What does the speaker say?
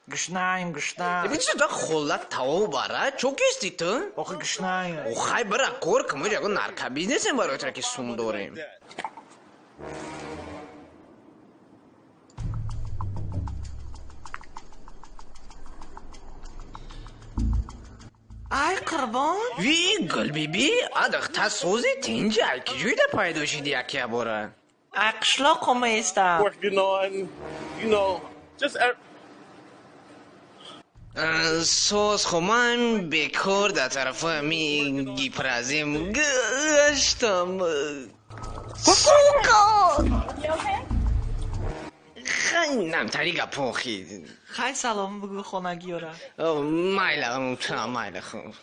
Гушнаем, гушна. Бин холат таво бара, чо кисти ту? Охи гушнаем. Охай бара кор кун, мо ягон наркобизнесем барои тра ки сум дорем. Ай қурбон. Ви Гулбиби, адахта сози тинҷи ай ки ҷойда пайдо шиди якя бора? Ай қишлоқ омаиста. Working on, just Соз хо, ман бекор дар тарафи ми гипразем гаштам. Сука! Хай намтари гапохи. Хай салом бугу хонагиёра. Майла, майла хуб.